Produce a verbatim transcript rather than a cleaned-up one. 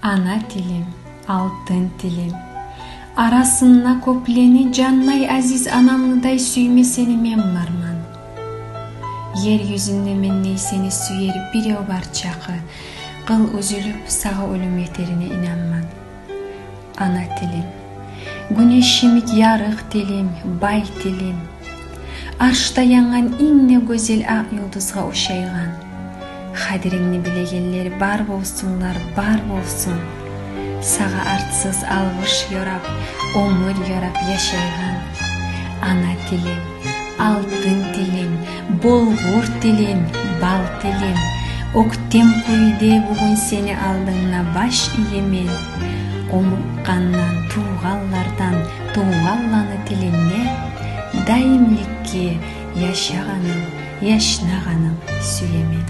Ана тилим, алтын тилим. Арасында кёплени жанлай азиз анамныдай сюйме сени мен барман. Ер юзюнде мендей сени сюер бирев бар чакъы, къыл уьзюлюп, сагъа оьлюм етерине инанман. Ана тилим, гюнеш йимик ярыкъ тилим, бай тилим. Аршда янгъан инг де гёзел акъ юлдузгъа ошайгъан. Къадирингни билегенлер бар болсунлар, бар болсун. Сагъа артсыз алгъыш ёрап, оьмюр ёрап яшайгъан. Ана тилим, алтын тилим, болгъур тилим, бал тилим. Оьктем кюйде бугюн сени алдынгда баш иемен. Къумукъгъандан, тувгъанлардан, тувгъанланы тилинде даимликге яшагъаным, яшнагъаным сюемен.